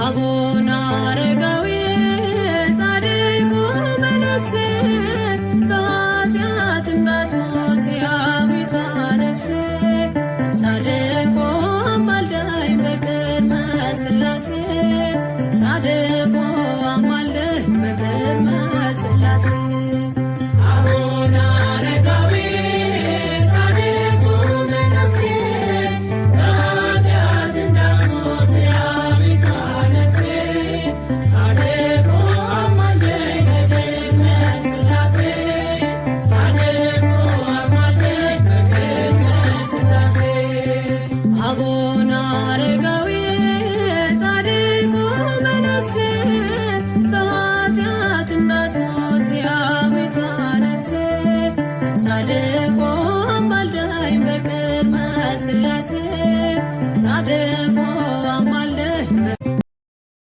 አቡነ አረጋዊ ጻድቁ መነኩሴ፣ በኃጢአት እንዳትሞት ሕያዊቷ ነፍሴ። ጻድቁ አማልዳኝ በቅድመ ሥላሴ፣ ጻድቁ